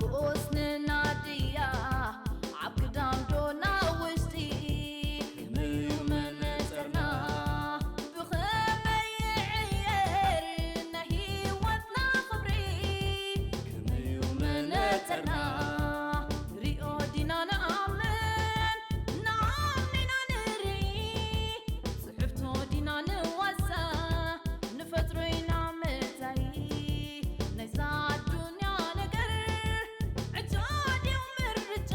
ብኡስንና ድያ ኣብ ግዳም ዶ ናብ ውሽጢ? ከመዩ መነጽርና ብኸመይ ይዕየር ናይ ህይወትና ክብሪ? ከመዩ መነጽርና ንሪኦ ዲና ንኣምን ንዓሚና ንርኢ? ጽሕፍቶ ዲና ንዋሳ ንፈጥሮ ኢና መጻኢ ናይዛ ኣዱንያ ነገር ዕጫ ድዩ ምርጫ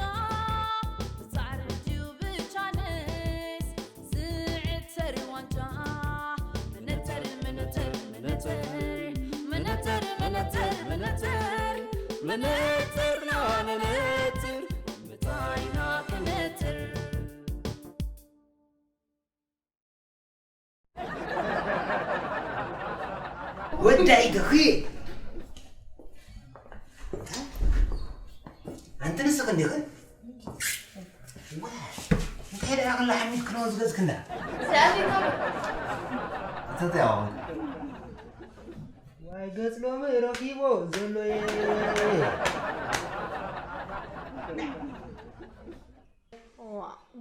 ብጻዕሪ ድዩ ብቻንስ ዝዕተር ዋንጫ መነተር መነተር መነተር መነተር መነተር መነተር መነተርና መነተር ምታይና ክነትር ወዳይ ተኽየ ኣንቲ ንስኽ እንዲኽን እንታይ ደኣ ክላ ሓሚድ ክነወ ዝገዝክና እተተያወ ዋይ ገጽ ሎሚ ረኺቦ ዘሎ እየ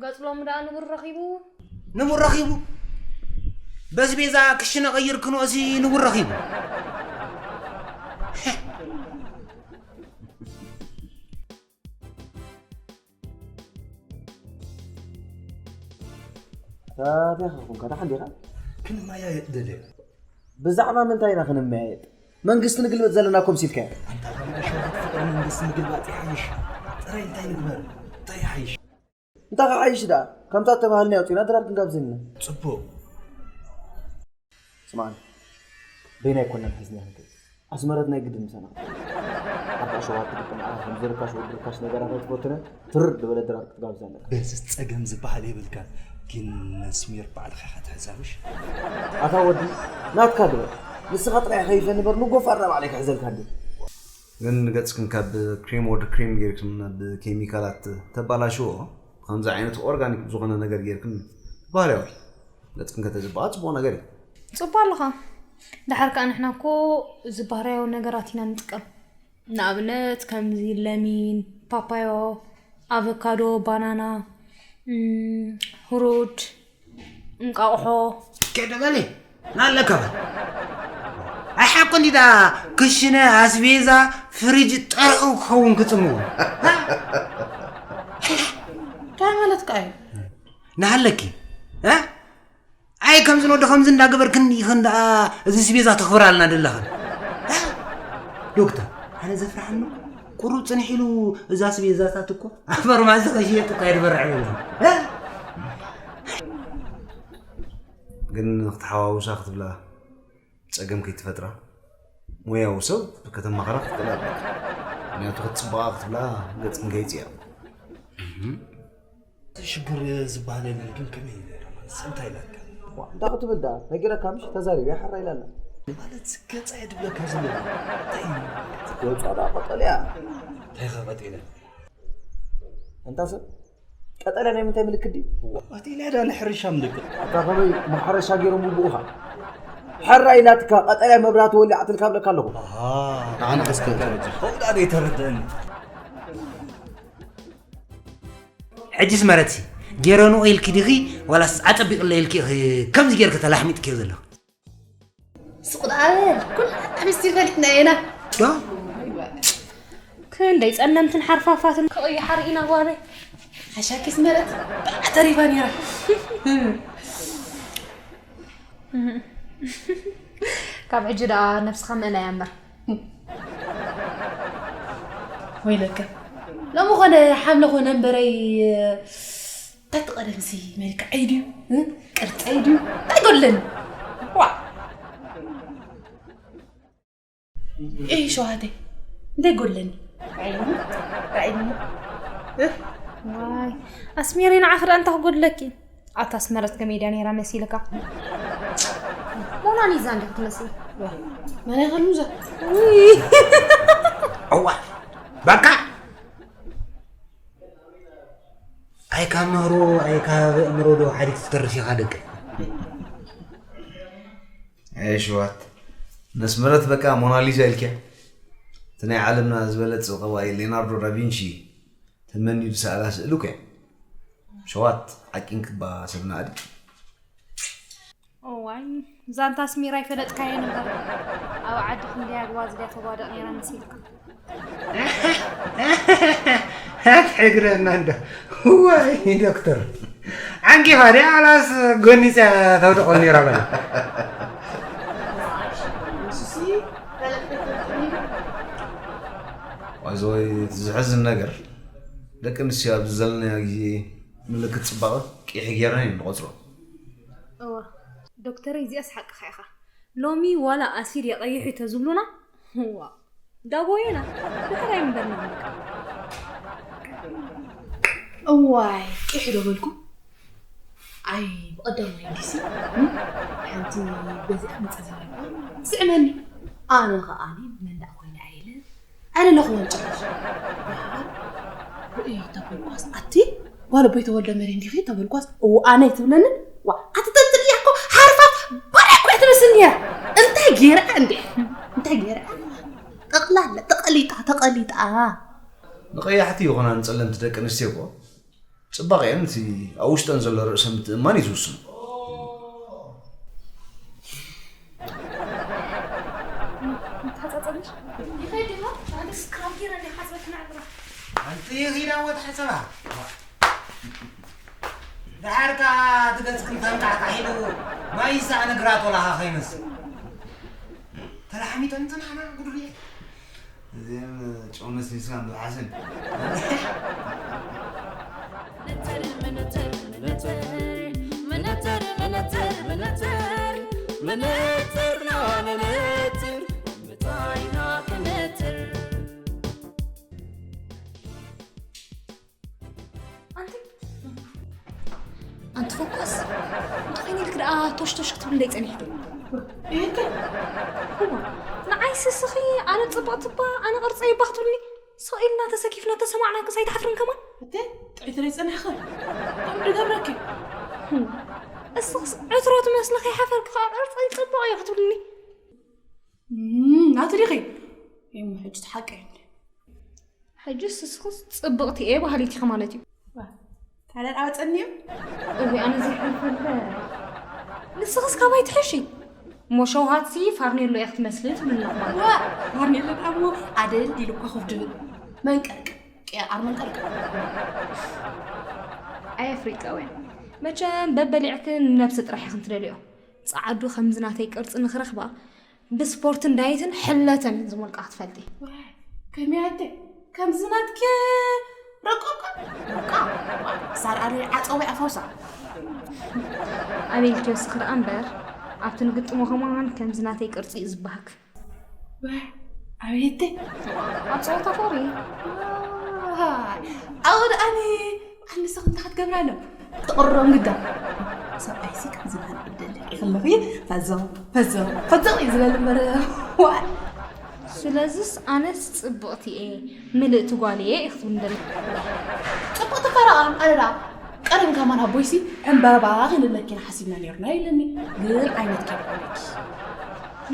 ገጽ ሎሚ ደኣ ንቡር ረኺቡ። ንቡር ረኺቡ። በዚ ቤዛ ክሽነ ቀይር ክንኦሲ ንቡር ረኺቡ። ታዲያ ኸ ኮንካ ደሓን ዲኻ? ክንመያየጥ ደልየ። ብዛዕባ ምንታይ ኢና ክንመያየጥ? መንግስቲ ንግልበጥ ዘለና እኮ ምሲልካዮ። ኣንታ ጋና ሸውሃት ፍቕሪ መንግስቲ ምግልባጥ ይሓይሽ። ጥራይ እንታይ ንግበር? እንታይ ይሓይሽ? እንታይ ክሓይሽ ደኣ? ከምታ እተባህልና ኣውፂና ድራር ክንጋብዘልና። ፅቡቕ። ስምዓኒ፣ በይና ኣይኮናን ሒዝና ክንከይድ። ኣስመረት ናይ ግድን ምሳና ክትከይድ። ኣባ ሸውሃት ትልቅም ኣኻ ከም ዝርካሽ ወዲ ርካሽ ነገራት ኣይትፈቱነ። ትርር ዝበለ ድራር ክትጋብዝ ኣለካ። በዚ ጸገም ዝበሃል የብልካን ግን ነስሚር ባዕልኻ ኢኻ ትሕዛ ምሽ? ኣታ ወዲ ናትካ ግበር ንስኻ ጥራይ ከይፈኒ በር ንጎፋር ባዕለይ ክሕዘልካ እንዲ። ግን ገጽክን ካብ ክሬም ወዲ ክሬም ጌርክን ናብ ኬሚካላት ተባላሽዎ ብኸምዚ ዓይነት ኦርጋኒክ ዝኾነ ነገር ጌርክን ባህርያዊ ገጽክን ከተጽብቓ ጽቡቕ ነገር እዩ። ጽቡቕ ኣለኻ። ደሓር ከኣ ንሕና እኮ እዚ ባህርያዊ ነገራት ኢና ንጥቀም። ንኣብነት ከምዚ ለሚን፣ ፓፓዮ፣ ኣቨካዶ፣ ባናና፣ ሁሩድ፣ እንቃቑሖ። ከይደ በሊ ናለካ በል ኣይሓቁ እንዲዳ ክሽነ ኣስቤዛ ፍሪጅ ጠርዑ ክኸውን ክጽምዎ እንታይ ማለት ከ እዩ ናሃለኪ ኣይ ከምዚ ወዲ ከምዚ እንዳገበርክን ኢኽን ደኣ እዚ ስቤዛ ተኽብራልና ደለኽን ዶክተር ኣነ ዘፍርሓኒ ቁሩብ ፅንሕ ኢሉ እዛ ስቤዛታት እኮ ኣብ ፈርማሲ ከሽየጥ እኳ የድበርዕ የለን ግን ክትሓዋውሳ ክትብላ ጸገም ከይትፈጥራ ሞያዊ ሰብ ከተማኽራ ክትክእል ኣለካ። ምኽንያቱ ክትጽብቓ ክትብላ ገጽ ክንከይጽያ። ሽግር ዝበሃል የለን ግን ከመይ ይበል? እንታይ ኢላካ? እንታይ ክትብል ደኣ ነጊረካ ምሽ ተዛሪበ ሓራ ኢላ ኣላ። ማለት ገጻ እየ ድብለካ ዘለኹ እንታይ እዩ ማለት? ገጻ ደኣ ቀጠልያ እንታይ ከ ቀጢለ? እንታ ሰብ ቀጠልያ ናይ ምንታይ ምልክት ድዩ? ቀጢልያ ደኣ ንሕርሻ ምልክት። ኣታ ከመይ መሓረሻ ገይሮም ብብኡኻ? ሓራ ኢላትካ ቀጠልያ መብራህቲ ወሊዓትልካ እብለካ ኣለኹ። ኣሃ ንዓና ከስተውዕል። ከምኡ ደኣ ዘይተረድአኒ። ሕጂስ መረትሲ ጌረንኦ ኢልኪ ዲኺ ዋላስ ኣጸቢቕለይ ኢልኪ ኢኺ ከምዚ ጌርኪ ተላሕሚጥክዮ ዘለኺ? ስቕ ደኣ በል ኩልና ሚስጢር ፈሊጥናዮ ኢና። ክንደይ ጸለምትን ሓርፋፋትን ክቕይሓ ርኢና ጓለይ። ሓሻኪስ መረትሲ በላ ተሪፋ ነይራ። ካብ ሕጂ ደኣ ነብስኻ ምእላያ እምበር። ወይለከ ሎሚ ኾነ ሓምለ ኾነ እምበረይ ታቲ ቀደምሲ መልክዐይ ድዩ ቅርፀይ ድዩ እንታይ ጎድለኒ ዋ እይ ሸውሃተይ እንታይ ጎድለኒ ራእይኒ ራእይኒ ዋይ ኣስሜሪ ንዓኺ ደኣ እንታይ ክጎድለኪ ኣታ ኣስመረት ከመይ ድያ ነይራ መሲልካ ሞናሊዛ እንዲኺ ትመስሊ መን ኢኻ ሉዛ እዋ በቃ ኣይ ካብ ምህሮ ኣይ ካብ እምሮ ዶ ሓዲግ ትተርፍ ኢኻ ደቂ ኣይ ሽዋት ነስመረት በቃ ሞናሊዛ ኢልኪያ እቲ ናይ ዓለምና ዝበለጸ ቀዋኢ ሌናርዶ ዳቪንቺ ተመንዩ ዝሰኣላ ስእሊ እኮ እያ። ሸዋት ዓቂንክባ ሰብና ኣዲ። እዋይ፣ ዛንታ ኣስሚራ ይፈለጥካየ ነበር። ኣብ ዓዲ ክንደይ ኣግባዝ ድያ ተጓደቕ ነይራ መሲልካ። ኣትሕግረና እንዶ። እዋይ ዶክተር፣ ዓንቂፋ ድያ ኣላስ ጎኒፀ ተውድቆ ነይራ በለ። ዋይዘወይ፣ እቲ ዝሕዝን ነገር ደቂ ኣንስትዮ ኣብዚ ዘለናዮ ግዜ ምልክት ፅባቐ ቂሕ ጌርና እዩ ንቆፅሮ። እዋ ዶክተረይ፣ እዚኣስ ሓቅኻ ኢኻ። ሎሚ ዋላ ኣሲድ የቐይሑ ተዝብሉና፣ ዋ ዳቦየና ድሕራይ ምበልና። እዋይ ቂሕ ዶ በልኩም? ኣይ ብቐዳማይ ዲሲ ሓንቲ በዚኣ መፃ ዘላ ስዕመኒ። ኣነ ኸኣ መንዳእ ኮይነ ኣይለ ኣነ ለኽወን ጭራሽ። ርእይ ተበልኳስ ኣቲ ጓል ኣቦይ ተወልደ መሪ እንዲኺ ተበልኳስ እዎ ኣነ ኣይትብለንን። ዋ ኣቲ ጠንጥልያ እኮ ሓርፋፍ ባርያ እኮ እያ ትመስል ነይራ። እንታይ ገይራ እንዴ? እንታይ ገይራ? ጠቕላላ ተቐሊጣ ተቐሊጣ። ንቐያሕቲ ይኹና ንፀለምቲ ደቂ ኣንስትዮ እኮ ፅባቐአን እቲ ኣብ ውሽጠን ዘሎ ርእሰ ምትእምማን እዩ ዝውስኖ። ምትሓፃፀብሽ ይኸይድ ዲሞ? ኣነ ስክራብ ገይረ እንደ ሓፅበት ክነዕብራ። ኣንቲ ኺዳ ወት ሓሰባ ድሓር ከኣ እቲ ገጽ ክንፈንቃሕቃሕ ኢሉ ማይ ይሳዕ ነግራት ወላኻ ከይመስል ተላሓሚጠን ጽናሕና ጉዱርየ እዚም ጨው ነስኒስካ እንዶ ሓስን መነጽር መነጽር መነጽር መነጽር መነጽር መነጽር መነጽር መነጽር ምታይና ክነጽር ኣንቲ ኣንቲ ፎካስ እንተኾይነ ኢልክ ደኣ ቶሽቶሽ ክትብል ደይ ጸኒሕኪ ይህተ ንዓይ ስስኺ ኣነ ጽብቕቲ እባ ኣነ ቅርጸይ እባ ክትብልኒ ስቕ ኢልና ተሰኪፍና ተሰማዕናክስ ኣይትሓፍርን ከማን እተ ጥዕቲ ደይ ጸኒሕኸ ከምኡ ድገብረኪ እስኽስ ዕትሮ ትመስሊ ከይሓፈርኪ ከዓ ቅርጸይ ጽቡቕ እዩ ክትብልኒ ናቱ ዲኺ ይም ሕጂ ትሓቀ ሕጂ ስስኽስ ጽብቕቲ እየ በሃሊት ኢኺ ማለት እዩ ታዲያ ኣወፀኒዩ እዊ ኣነ ዘይሓልፈልፈ ንስኽስ ካባይ ትሕሺ እሞ ሸውሃትሲ ፋርኔሎ እያ ክትመስሊ ትብልና ማለት ዋ ፋርኔሎ ደኣ እሞ ኣደል ኢሉ እኳ ኮፍ ድብል መንቀርቅ ቅያር መንቀርቅ ኣይ ኣፍሪቃውያን መቸም በበሊዕክን ንነብሲ ጥራሕ ኢኽን ትደልዮ ጸዓዱ ከምዚ ናተይ ቅርጺ ንኽረኽባ ብስፖርትን ዳየትን ሕለተን ዝሞልቃ ክትፈልጢ ከመያተ ከምዚ ናትኪ ረቆቆ ቃ ሳር ኣለ ዓፀወ ኣፈውሳ ኣቤልኪ ወስኺ ደኣ እምበር ኣብቲ ንግጥሞ ከማን ከምዚ ናተይ ቅርጺ እዩ ዝበሃክ ኣቤተ ኣብ ፀወታ ፍቕሪ ኣው ደኣኒ ኣንሰ ክንታ ክትገብራ ኣሎ ትቕሮም ግዳ ሰብኣይሲ ከምዚ ባህል ዕድል ሪኢኺ ኣለኺ ፈዘው ፈዘው ፈዘው እዩ ዝበል እምበር ዋይ ስለዚስ ኣነስ ፅብቕቲ እየ ምልእቲ ጓል እየ ኢኽትብል እንደለ ፅቡቅ ተፈረቓ ኣነ ደኣ ቀደም ከማን ኣቦይሲ ዕምባባ ክንብለኪ ሓሲብና ነርና ኢለኒ ግን ዓይነት ከይኮነኪ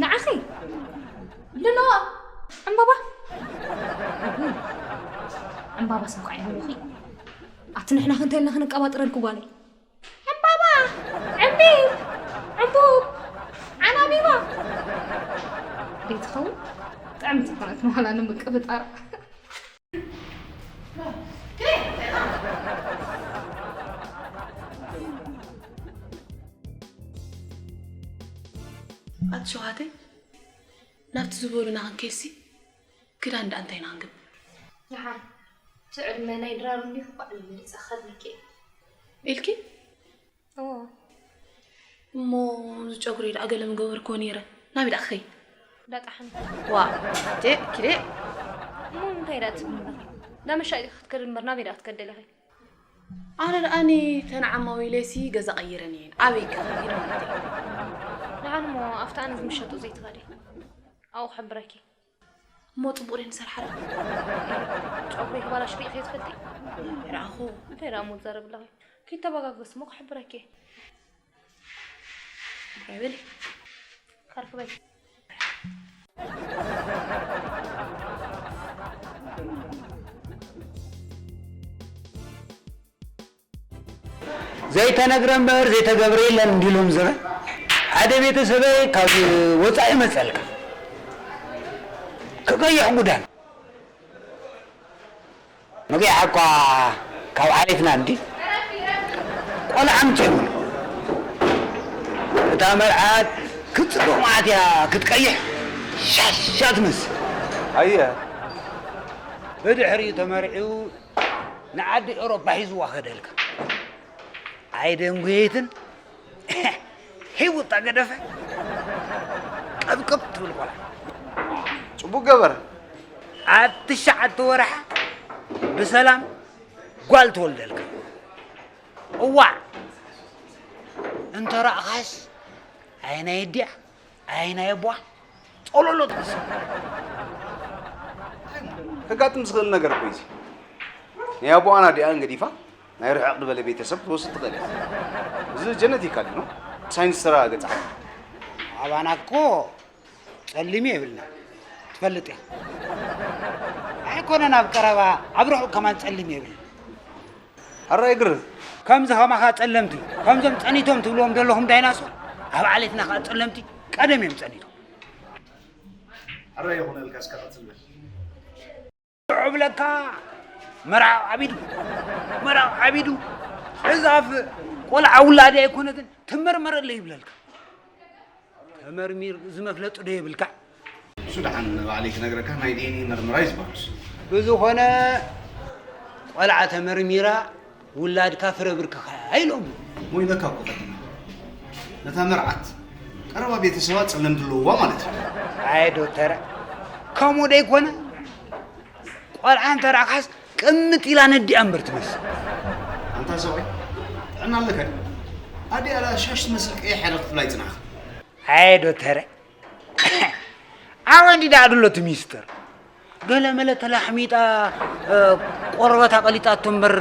ንዓኺ ልኖ ዕምባባ ዕምባባ ሰንኳ ይበሉኺ ኣቲ ንሕና ክንተልና ክንቀባጥረልኩ ጓለይ ዕምባባ ዕምቢብ ዕምቡብ ዓናቢባ ዘይትኸውን ጥዕምቲ ኮነት ምዃና ንምቅብጣር ኣቲ ሸውሃተይ ናብቲ ዝበሉና ክንከይሲ ክዳን ደኣ እንታይ ኢና ክንገብር ደሓን እቲ ዕድመ ናይ ድራር እንዲኹ ባዕሉ መሪፀ ክኸድለኪ እየ ኢልኪ እዎ እሞ እዚ ጨጉሪ ደኣ ገለ ምገበርክዎ ነይረ ናበይ ደኣ ክኸይድ ዳጣሓን ዋ ቴ ኪደ እሞ እንታይ ደኣ ትብል ኣለኺ ዳመሻ ኢኺ ክትከዲ እምበር ናበይ ደኣ ክትከደለኺ ኣነ ደኣኒ ተንዓማዊ ኢለሲ ገዛ ቀይረን እየን ኣበይ ክኸይድ ማለት እዩ ደሓን እሞ ኣብቲ ኣነ ዝምሸጡ ዘይትኸዲ ኣብኡ ክሕብረኪ እሞ ፅቡቅ ደን ሰርሓ ጨጉሪ ክባላሽ ሪኢኺ ትፈልጢ ረኣኹ እንታይ ደኣ እሞ ትዛረቢ ኣለኺ ከይተበጋገስ እሞ ክሕብረኪ ራይበሊ ካርፍ በይ ዘይተነግረ እምበር ዘይተገብረ የለን እንዲሎም ዝበል ሓደ ቤተሰበይ ካብ ወፃኢ መፀልካ ክቀይሕ ጉዳን መግያሕ እኳ ካብ ዓሌትና እንዲ ቆልዓ ምቸ እታ መርዓት ክትፅቡቕ መዓት እያ ክትቀይሕ ሻሻ ትመስል ኣየ ብድሕሪኡ ተመርዒው ንዓዲ ኤውሮጳ ሒዝዋ ከደልካ ኣይደንጉየትን ሂቡ እታ ገደፈ ቀብቅብ ትብል ቆልዓ ፅቡቅ ገበረ ኣብ ትሽዓተ ወርሓ ብሰላም ጓል ትወልደልካ እዋዕ እንተ ረእኻስ ኣየናይ ኣዲኣ ኣየናይ ኣቦኣ ጸሎሎ ትመስል ከጋጥም ዝኽእል ነገር እኮ እዩ ናይ ኣቦኣን ኣዲኣን ገዲፋ ናይ ርሕቕ ዝበለ ቤተሰብ ክትወስድ ትኽእል እያ እዚ ጀነቲካል እዩ ሳይንስ ስራ ገጻ ኣባና እኮ ጸሊም የብልና ትፈልጥ እያ ኣይኮነን ኣብ ቀረባ ኣብ ርሑቕ ከማን ጸሊም የብልና ኣራይ ግርህ ከምዚ ከማኻ ጸለምቲ ከምዞም ጸኒቶም ትብልዎም ዘለኹም ዳይናሶር ኣብ ዓሌትና ከኣ ጸለምቲ ቀደም እዮም ጸኒቶም ኣራይ ይኹነልካ እስከ ቀጽል በል ብለካ መርዓው ዓቢዱ መርዓው ዓቢዱ እዛፍ ቆልዓ ውላዲ ኣይኮነትን ትመርመረለይ ይብለልካ ተመርሚር እዚ መፍለጢ ዶ የብልካ እሱ ደሓን ንባዕለይ ክነግረካ ናይ ዲኤንኤ መርምራ እዩ ዝበሃል እሱ ብዝኾነ ቆልዓ ተመርሚራ ውላድካ ፍረ ብርክኻ ኢሎም እሞ ኢለካ እኮ ቀዲመ ነታ መርዓት ቀረባ ቤተሰባ ጸለምቲ ኣለውዋ ማለት እዩ ኣየ ዶተረ ከምኡ ደይኮነ ቆልዓ እንተ ረኣኻስ ቅምጥ ኢላ ነዲኣ እምበር ትመስል ኣንታ ሰብኣይ ጥዕና ኣለካ ድዩ ኣዲኣ ሻሽ ትመስል ቀይሕ ያለ ክትብላ ይጽናኻ ኣየ ዶተረ ኣወ እንዲ ደኣ ድሎ እቲ ሚስጥር ገለ መለ ተላሕሚጣ ቆርበታ ቀሊጣቶ እምበር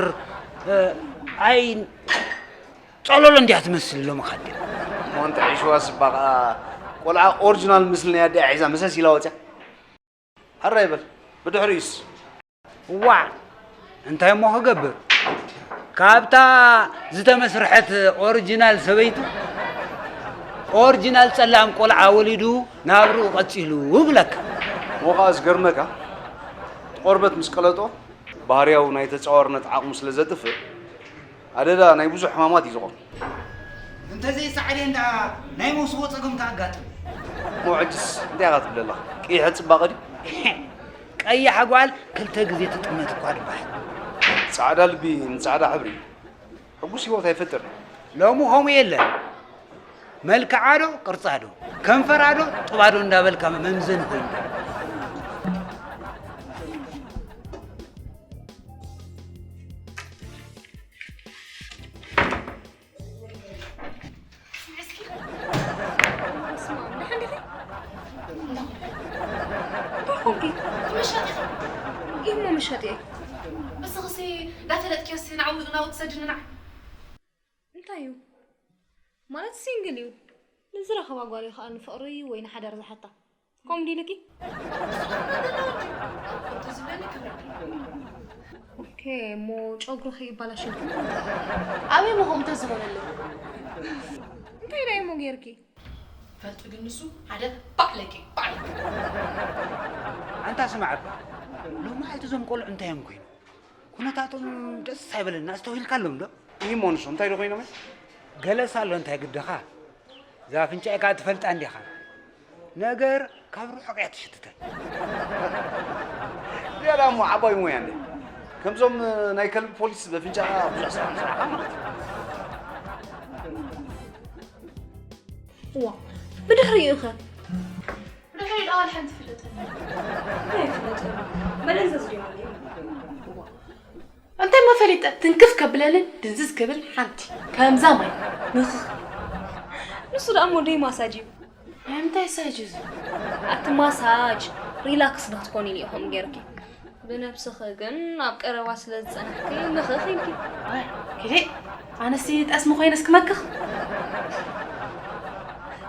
ኣይ ጸሎሎ እንዲያ ትመስል ሎሚ ካዲ ሞንተ ዒሽዋ ስባ ከዓ ቆልዓ ኦሪጂናል ምስሊ ናይ ኣዲኣ ሒዛ መሰስ ኢላ ወፅያ ኣራ ይበል ብድሕሪኡስ ዋዕ እንታይ እሞ ክገብር ካብታ ዝተመስርሐት ኦሪጂናል ሰበይቱ ኦሪጂናል ጸላም ቆልዓ ወሊዱ ናብርኡ ቀጺሉ እብለካ። ሞኻኣ ዝገርመካ ቆርበት ምስ ቀለጦ ባህርያዊ ናይ ተጻዋርነት ዓቕሙ ስለ ዘጥፍእ ኣደዳ ናይ ብዙሕ ሕማማት እዩ ዝቖም። እንተዘይሳዕሬን ደኣ ናይ መውስቦ ጸገም ከኣጋጥም። እሞ ሕጅስ እንታይ ኢኻ ትብለላ? ቀይሐ ጽባቐ ድዩ? ቀያሕ ጓል ክልተ ግዜ ትጥመት እኳ ድበሃል። ጻዕዳ ልቢ ንጻዕዳ ሕብሪ ሕጉስ ህይወት ኣይፈጥርን። ሎሚ ከምኡ የለን። መልክዓ ዶ ቅርጻ ዶ ከንፈራ ዶ ጡባ ዶ እንዳበልካ መምዘኒ ኮይኑ። ኢሞ ምሸጥ እየ ንስኽሲ እንዳፈለጥኪዮሲ ንዓው ናው ትሰድኒ ንዓ እንታይ እዩ ማለት ሲንግል እዩ ንዝረኸባ ጓል እዩ ከዓ ንፍቕሪ ወይ ንሓዳር ዝሓታ ከምኡ ድዩ ኢልኪ? ኦኬ እሞ ጨጉርኺ ይባላሽልኪ ማለት እዩ። ኣበይ እሞ ከምኡ ተዝኾነለይ? እንታይ ደኣ እሞ ጌርኪ? ፈልጢ ግን ንሱ ሓደ ባዕለቂ ባዕለቂ። ኣንታ ስማዕ እባ ሎማዓልቲ እዞም ቆልዑ እንታይ እዮም ኮይኖም? ኩነታቶም ደስ ኣይበለና ኣስተውሂልካሎም ዶ? ኢሞ ንሶም እንታይ ዶ ኮይኖም? ገለስ ኣሎ እንታይ ግድኻ? እዛ ኣፍንጫ ኢኻ ትፈልጣ እንዲኻ ነገር ካብ ርሑቕ እያ ትሽትተል ያዳ እሞ ዓባይ ሞያ እንደ ከምዞም ናይ ከልቢ ፖሊስ በፍንጫ ብዙሕ ስራሕ ምስራሕካ ማለት እዩ እዋ ብድሕሪኡ ኸ ብድሕሪኡ ደኣ ሓንቲ ፍለጠኒ ኣይፍለጠኒ መደንዘዝ ድዩ ማለት እዩ እንታይ መፈሊጠ ትንክፍ ከብለኒ ድንዝዝ ክብል ሓንቲ ከምዛ ማይ ንኽኽ ንሱ ደኣ እሞ ደይ ማሳጅ እዩ ናይ ምንታይ ሳጅ እዚ ኣቲ ማሳጅ ሪላክስ ንክትኮኒ ኢሉ ኢኹም ገይርኪ ብነብስኺ ግን ኣብ ቀረባ ስለ ዝጸናሕኪ ምኽኽ ኢልኪ ኪዲ ኣነሲ ጠስሚ ኮይነስ ክመክኽ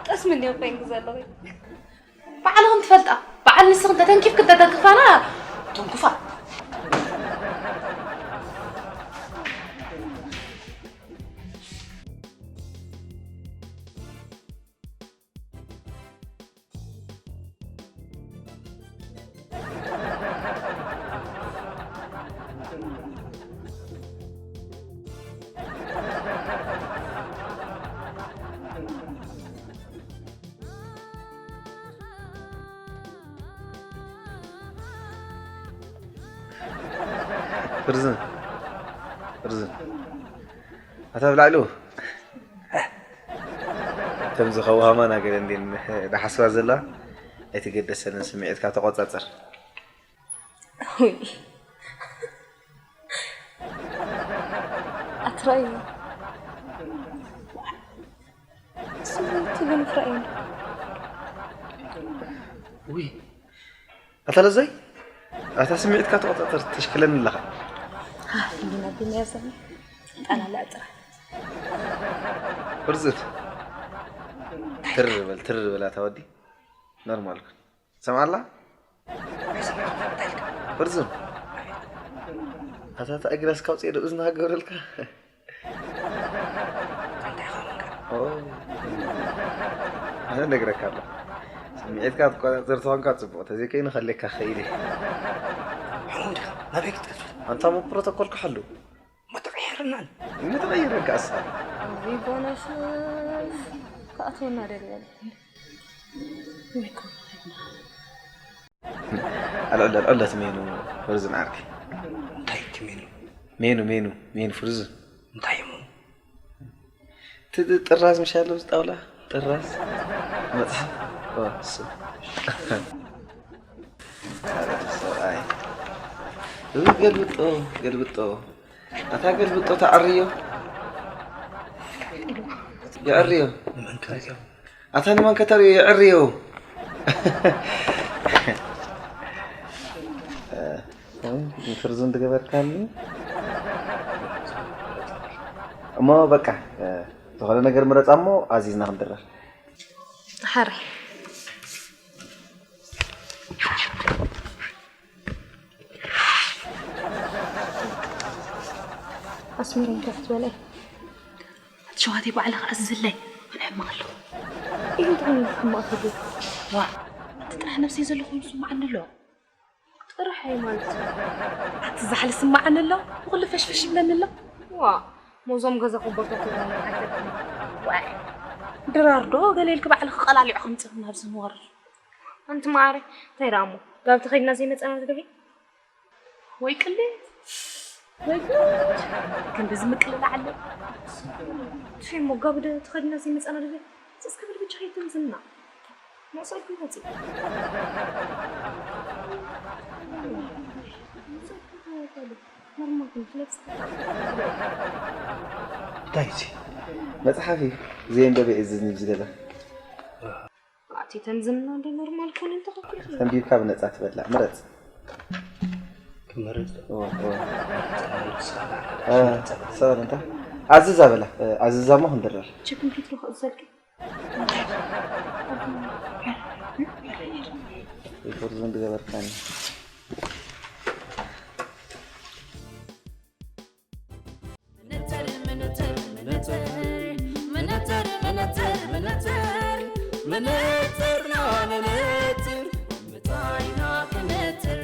ጠስሚ እንዲዮ ኮይንኪ ዘለኺ ባዕልኽን ትፈልጣ በዓል ንስኽን ተተንኪፍክን ተተንክፋና ትንኩፋ ፍርዝን፣ ፍርዝን። ኣታ ብላዕሉ። ከምዚ ከዋሃማ ነገር እንዴን ዝሓስባ ዘላ ኣይትገደሰንን፣ ስምዒትካ ተቆጻጸር። ውይ ኣትራይ ስምቱ ግን ፍራይ ውይ ኣታ ለዛይ ኣታ ስምዒትካ ተቆጻጸር ተሽክለኒ ኣለኻ። ሊና ቢና ያዘኒ ጠላላ ጥራ ፍርዝት ትር በል ትር በል ኣታ ወዲ ኖርማል ኩን ሰምዓላ። ፍርዝም ኣታ እታ እግራ እስካውፅኤ ዶ እዝና ገብረልካ። ኣነ ነግረካ ኣሎ ስምዒትካ ትቆፃፀር ተኾንካ ፅቡቅ ተዘይከይኑ ከሌካ ኸይደ። ሕሙድ ናበይ ክትከፍል ኣንታ ሞ ፕሮቶኮል ክሓሉ መተቀየርናን ምትቀይር ረጋሳ እዚ ቦነስ ክኣትወና ደልያለ ኣልዕለ ኣልዕለት ሜኑ ፍርዝን ዓርኪ እንታይ እቲ ሜኑ ሜኑ ሜኑ ሜኑ ፍርዝን እንታይ እሞ እቲ ጥራዝ ምሻ ኣሎ ኣብዚ ጣውላ ጥራዝ መፅሓፍ እሱ ሰብኣይ ገልብጦ ገልብጦ ኣታ ገልብጦ ተዕርዮ የዕርዮ ኣታ ንመን ከተርእዮ የዕርዮ ፍርዙን ትገበርካኒ እሞ በቃ ዝኾነ ነገር ምረፃ እሞ ኣዚዝና ክንድረር ሓራይ ኣስሚረን ከፍት በለ እቲ ሸዋተይ ባዕለ ከዓ ዝዝለይ ኣነ ሕማቕ ኣለኹ ኢሉ እንተኾይኑ ሕማቕ ትብል ዋ እቲ ጥራሕ ነብሰይ ዘሎ ኮይኑ ስማዓኒ ኣሎ ጥራሕ እዩ ማለት እዩ ኣቲ ዛሕሊ ስማዓኒ ኣሎ ንኩሉ ፈሽፈሽ ይብለኒ ኣሎ ዋ ሞዞም ገዛ ኮቦርታ ትብለኒ ሓተት ዋይ ድራር ዶ ገለ ኢልኪ ባዕልኺ ቀላሊዑ ከምፅእና ኣብዚ ንወርድ ኣንቲ ማዓረይ እንታይ ደኣ እሞ ጋብቲ ከይድና ዘይመፀና ትደኺ ወይ ቅሌት ወይ ጉድ ክንድዚ ምቅልላዕ ኣለ ሽሞ ጋብደ ተኸዲና ዘይመፀና ድለ ስስ ክብል ብቻ ከይትምዝና መእሰልኩ ይመፅእ እንታይ እዚ መፅሓፍ እዩ ዘየንበበ እዩ ዝዝንብ ዝገዛ ኣቲ ተምዝና እንደ ኖርማል ኮነ እንተኸፍል ተንቢብካ ብነፃ ትበላዕ ምረፅ ክመረፅ እወ፣ እወ። መረፅ እ፣ ሰበን እንታ ኣዝዛ በላ እ፣ ኣዝዛ ሞ ክንድረር ችክን ኪትሮ ክእዘልኪ ይፍርዙ እንድገበርካኒ መነፅር መነፅር መነፅር መነፅር መነፅር መነፅር መነፅርና መነፅር ምፃይና ክነፅር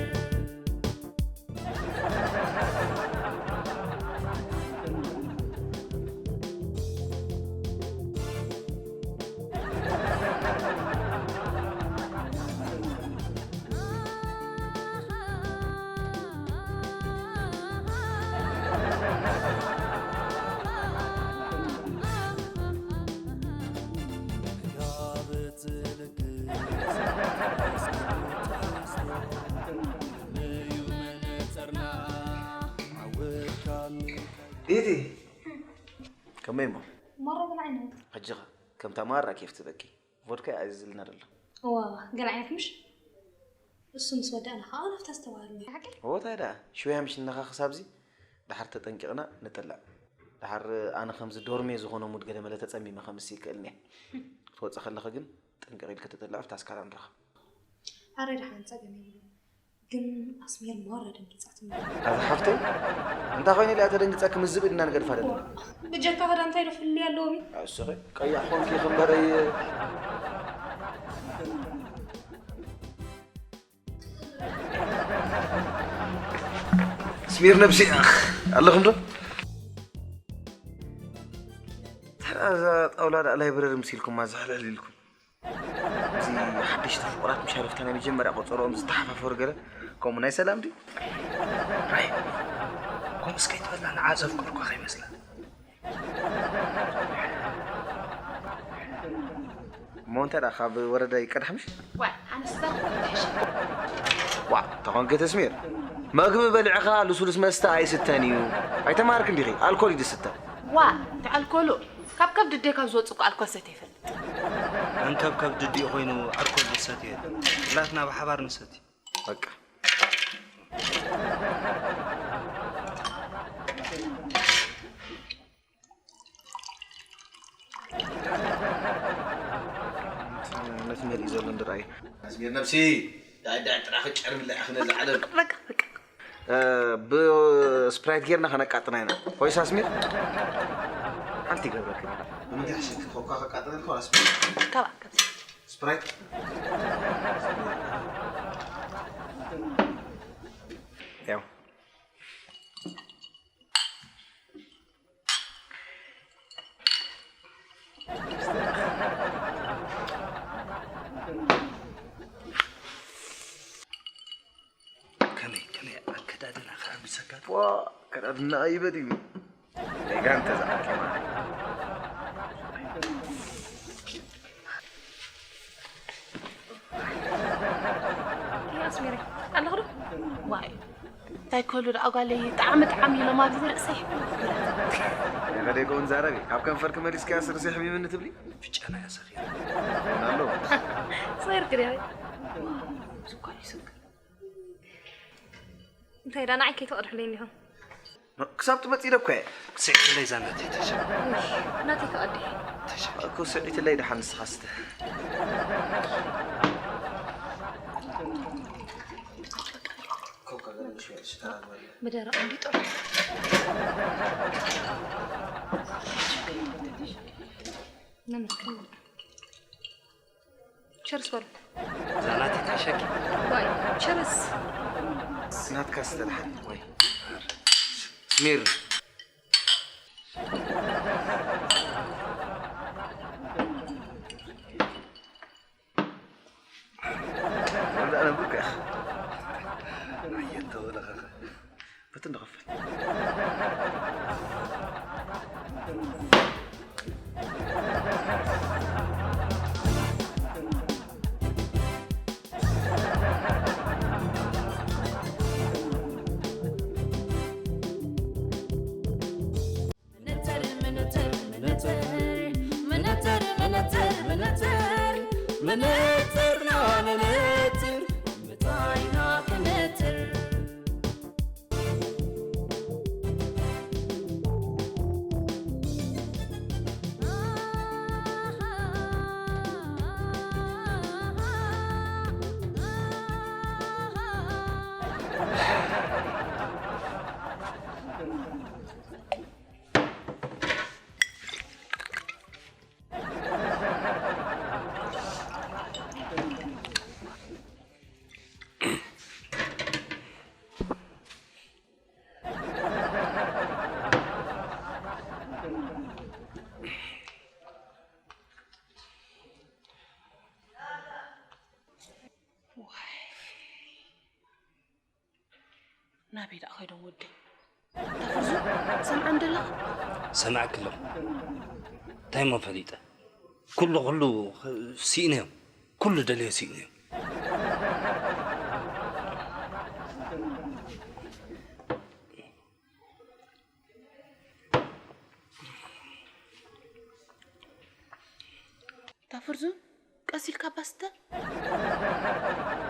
ኢቲ ከመይ እሞ መሮ ብላዕነት ሕጂ ኸ ከምታ ማራ ኬፍ ትበኪ ቮድካ ኣዚዝልና ደሎ እዋ ገለ ዓይነት ምሽ እሱ ምስ ወዳእና ከዓ ናፍታ ዝተባሃሉ ሓቂ እዎ ታይ ደኣ ሽውያ ምሽ እናኻ ክሳብዚ ድሓር ተጠንቂቕና ንጥላዕ ድሓር ኣነ ከምዚ ዶርሜ ዝኾነ ሙድ ገለ መለ ተጸሚመ ከምሲ ይክእልኒ ክትወፅእ ከለኺ ግን ጥንቅቕ ኢልኪ ትጥላዕ ፍታስካራ ንረኸብ ኣረ ድሓን ፀገም የብሉ ግን ኣስሜር ማራ ደንጊፃትኒ ኣዛ ሓፍተይ እንታይ ኮይኑ ኢላ ተደንግፀኪ ምስ ዝብኢ ድና ንገድፋ ደለና ብጀካ ክዳን እንታይ ዶ ፍልልይ ኣለዎም እዩ እስኺ ቀያሕ ኮንኪ ክንበረይ ስሚር ነብሲ ኣለኹም ዶ እዛ ጣውላ ዳ ላይብረሪ ምስ ኢልኩም ማዝሕልሕል ኢልኩም እዚ ሓደሽቲ ፍቁራት ምሻረፍታ ናይ መጀመርያ ቆፀሮኦም ዝተሓፋፈሩ ገለ ከምኡ ናይ ሰላም ድዩ እስከ ይትበልና ንዓዘብ ኩርኳ ከይመስላ። እሞ እንታይ ደኣ ካብ ወረደ ይቀዳሕ ምሽ? ዋይ፣ ኣነስ እዛ ክትሕሽ። ዋ፣ ተኾንኪ ተስሚር፣ መግቢ በሊዕኻ ልስሉስ መስተ ኣይስተን እዩ። ኣይተማሃርክን ዲኺ? ኣልኮል እዩ ዝስተ። ዋ፣ እቲ ኣልኮሉ ካብ ከብዲ ኣዴ ካብ ዝወጽእ እኮ ኣልኮል ሰትየ ይፈልጥ። መን ካብ ከብዲ ኣዴኡ ኮይኑ ኣልኮል ዝሰትዮ የለን። ኩላትና ብሓባር ንሰቲ። በቃ። ነቲ መሊእ ዘሎ እንድርኣይ። ኣስሚር ነብሲ፣ ዳይ ዳይ ጥራኺ ጨርብላ ኢኺ ነዚ ዓለም። በቃ፣ በቃ። እ፣ ብስፕራይት ጌርና ከነቃጥና ኢና። ኮይስ ኣስሚር? ሓንቲ ይገብረክን ኢኻ። ንምንታይ ሕሸኪ? ኮካ ከቃጥለልካ ወላ ስፕራይት? ካብ፣ ካብ። ስፕራይት? ያው። ከመይ፣ ከመይ ኣከዳድና ከኣ ምሰጋድ? ዋ፣ ኣከዳድና ኣይበል እዩ። ሌጋ እንተ ዝኣኪ ማለት። ኣስሚረይ፣ ኣለኹ ዶ? ዋይ፣ እንታይ ክህሉ ደኣ ጓለይ፣ ጣዕሚ ጣዕሚ ኢሎም ኣብዚ ርእሰይ። ከደይ ከውን ዛረቢ፣ ካብ ከንፈርኪ መሊስኪያስ ርእሰይ ሕሚምኒ ትብሊ? ፍጨና እያ ሰኺራ። ኣሎ። ሰይርኪ ድያ? ስኳር ይስንክ። እንታይ ዳ ንዓይ ከይተቐድሑለይ እንዲኹም? ክሳብ ትመጽእ ኢለ እኮ እየ። ስዒትለይ እዛ ናተይ ተሸ። ውይ፣ ናተይ ከቐድሕ። ተሸ። እኮ ስዒትለይ ደሓን ንስኻ ስተ። ኮካ ገለ ሽወ ሽታ በለ። ብደረቕ እንዲጦ። ነመስግን። ቸርስ በሉ። እዛ ናተይ ትሕሸኪ። ዋይ፣ ቸርስ። ናትካ ስተልሓል ወይ ሚር። ወላ ነብሩካ ኢኻ። ኣየተወለኸኸ። በቲ ንኸፍል። ናበይ ደኣ ኸይዶም ወደይ? እታ ፍርዙ ሰምዓን ደለኻ? ሰማዕኪ ኣለኹ። እንታይ እሞ ፈሊጠ? ኩሉ፣ ኩሉ ስኢነዮ። ኩሉ ደልዮ ስኢነዮ። እታ ፍርዙ ቀስ ኢልካ ባስተ።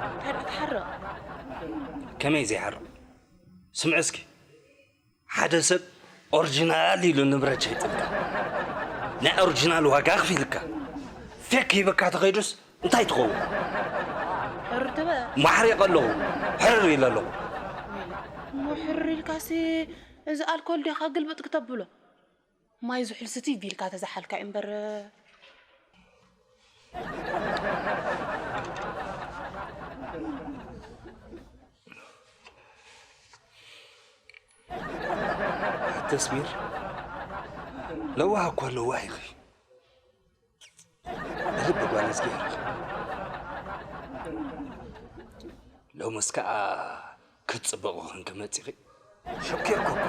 እንታይ ደኣ ትሓርቕ? ከመይ ዘይሓርቕ? ስምዒ እስኪ። ሓደ ሰብ ኦሪጂናል ኢሉ ንብረት ሸይጥልካ፣ ናይ ኦሪጂናል ዋጋ ኣኽፊልካ፣ ፌክ ሂበካ ተኸይዱስ እንታይ ትኸውን? ሕርር ትበል። ማሕሪቕ ኣለኹ፣ ሕርር ኢለ ኣለኹ። ወይለ፣ እሞ ሕርር ኢልካሲ እዚ ኣልኮል ዲኻ ግልብጥ ክተብሎ? ማይ ዝሑል ስቲ ቢልካ ተዝሓልካ እዩ እምበር። ኣተስሚር፣ ለዋህ እኳ ለዋህ ኢኺ። ብልቢ ጓል እግዚኣብሔር ኢኺ። ሎምስ ከኣ ክትጽበቑ ክንኪ መጺኺ። ሸኪርኩ እኮ።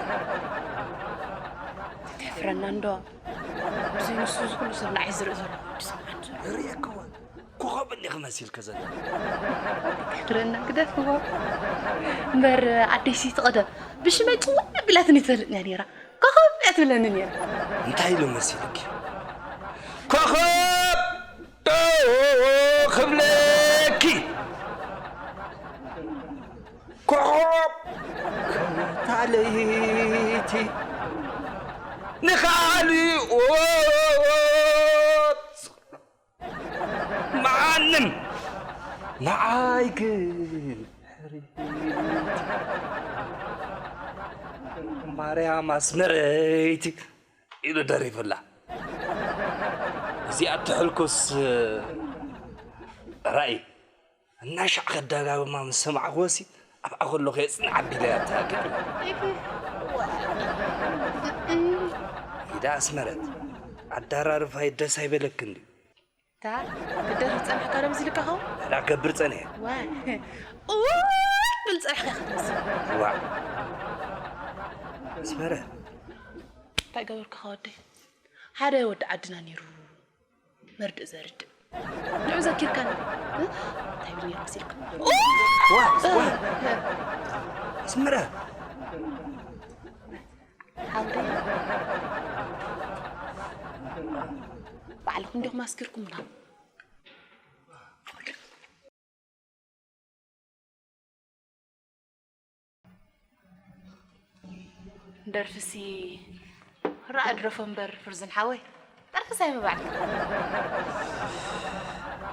ተሕፍረና እንዶ። ብዘይ ንሱ እዚ ኩሉ ሰብ ንዓይ ዝርኢ ዘሎ ወዲ ሰምዓኒ ዘሎ። ርእየክዎ። ኮኸብ እንዲኺ መሲልከ ዘላ። ተሕፍረና ግደፍዎ። እምበር ኣደይሲ ትቐደም ብሽመይ ጽዋዕ ኣቢላትኒ ትፈልጥንያ ነይራ። ኮኸብ እያ ትብለኒ ነይራ። እንታይ ኢሉ መሲልኪ? ኮኸብ ዶ ክብለኪ? ኮኸብ ከውታ ለይቲ ንኻልኦት ማንም ንዓይ ግን ሕርይቲ ማርያም ኣስመረይቲ ኢሉ ደሪፉላ። እዚኣ እትሕልኩስ ራእይ እናሻዕ ከዳጋግማ ምስ ሰማዕክዎሲ ኣብኣ ከለኹ እየ ጽንዕ ኣቢለ እያ ተሃገግና። ኢዳ ኣስመረት ኣዳራርፋይ ደስ ኣይበለክን ድዩ? እታ ክትደርፍ ዝጸንሕካ ዶ መሲልካ ኸውን? ሕዳ ከብር ጸንሐ። ዋይ እዋ ትብል ጸንሕካ ክትመስል። ዋዕ ኣስመረ እንታይ ገበርኩኻ ወደይ? ሓደ ወዲ ዓድና ነይሩ መርድእ ዘርድእ ንዑ ዘኪርካኒ እንታይ ብል ነይሩ መሲልካ? ዋዕ ዋዕ ኣስመረ ሓውደይ ባዕልኹም ዲኹም ኣስኪርኩምና። ደርፍሲ ራእ ድረፎ እምበር ፍርዝን ሓወይ ደርፍስ ኣይምባዕልካ።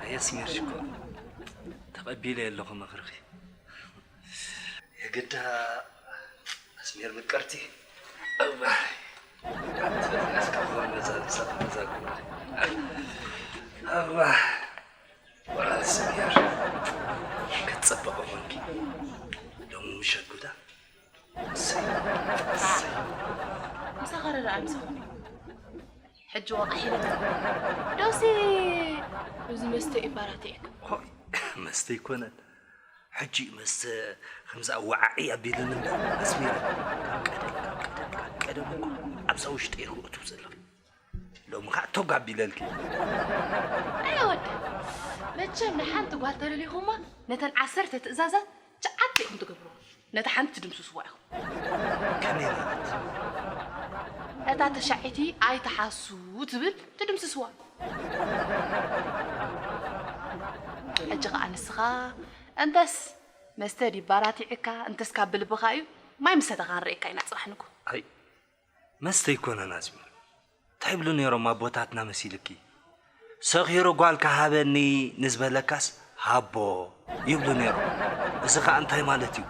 ኣየስሚርሽ እኮ ተቐቢለ ኣለኹ ምኽርኺ። የግዳ ኣስሜር ምቅርቲ እባ ኣትበዚኣስ ካብዞም መዛብሳት መዛግብሪ እባ ወላ ኣስሜር ክትፅብቕ ኾንኪ ሎሚ ምሸት ጉዳ እሰይ እሰይ ምሳኻ ረኣ ምሳኹም ሕጂ ወቓሕ ኢለካ ዶሲ እዚ መስተ እዩ ባራትዒካ ሆይ መስተ ይኮነን ሕጂ መስተ ከምዚ ኣወዓዒ ኣቢልኒ እምበር ኣስሚረ ካብ ቀደም ካብ ቀደም ካብ ቀደም እኮ ኣብዛ ውሽጢ እየ ክእቱ ዘለኹ ሎሚ ከዓ ቶግ ኣቢለልኪ ኣየ ወደ መቸም ንሓንቲ ጓል ተደሊኹማ ነተን ዓሰርተ ትእዛዛት ጨዓት ኢኹም ትገብርዎ ነታ ሓንቲ ትድምስስዋ ኢኹም ከመይ ማለት ነታ ተሻዒቲ ኣይትሓሱ ትብል ትድምስስዋ ሕጂ ኸዓ ንስኻ እንተስ መስተ ዲባራቲዕካ እንተስ ካብ ብልብኻ እዩ ማይ ምሰተኻ ንርእየካ ኢና ፅባሕ ንጎ ኣይ መስተ ኣይኮነን ኣዝሚር እንታይ ይብሉ ነይሮም ኣቦታትና መሲልኪ ሰኺሩ ጓል ከሃበኒ ንዝበለካስ ሃቦ ይብሉ ነይሮም እዚ ኸዓ እንታይ ማለት እዩ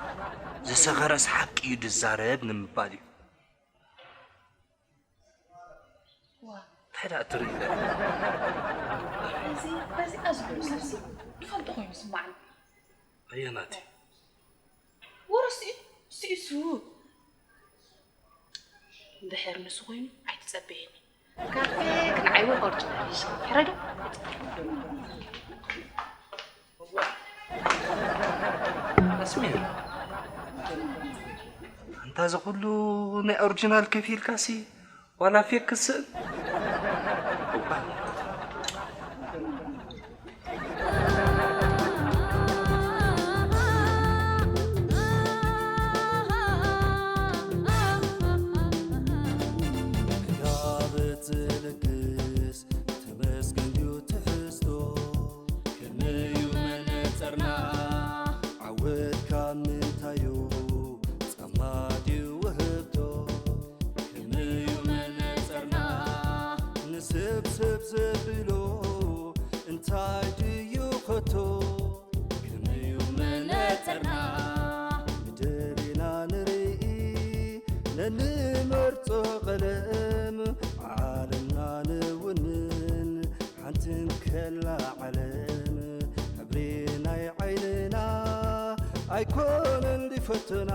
ዝሰኸረስ ሓቂ እዩ ዝዛረብ ንምባል እዩ እንታይ ደኣ ትርኢ ኣለኺ? እዚ በዚኣ ዝብሉ ሰብሲ ትፈልጦ ኮይኑ ስማዕኒ። ኣየናት እዩ? ወረስ እዩ እሱ እዩ እሱ። እንድሕር ንሱ ኮይኑ ኣይትጸበየኒ። ካፌ ክንዓይወት ኦርጅናል እዩ። ሕረዶ? ኣስሚር ኣንታ እዚ ኩሉ ናይ ኦሪጂናል ከፊልካሲ ዋላ ፌክ ክስእል እባ ክዳብት ልግስ ተመስገን ዩ ትሕዝቶ ከመዩ መነጸርና ዓወትካ ምንታዩ ጻማ ድዩ ውህብቶ ከመዩ መነጸርና ንስብስብ ዘብሎ እንታይ ድዩ ኸቶ ከመዩ መነጸርና ምድር ኢና ንርኢ ነንመርጾ ቐለም ዓለምና ንውንን ሓንቲ እንከላ ዓለም ሕብሪ ናይ ዓይንና ኣይኮነን ድፈቶና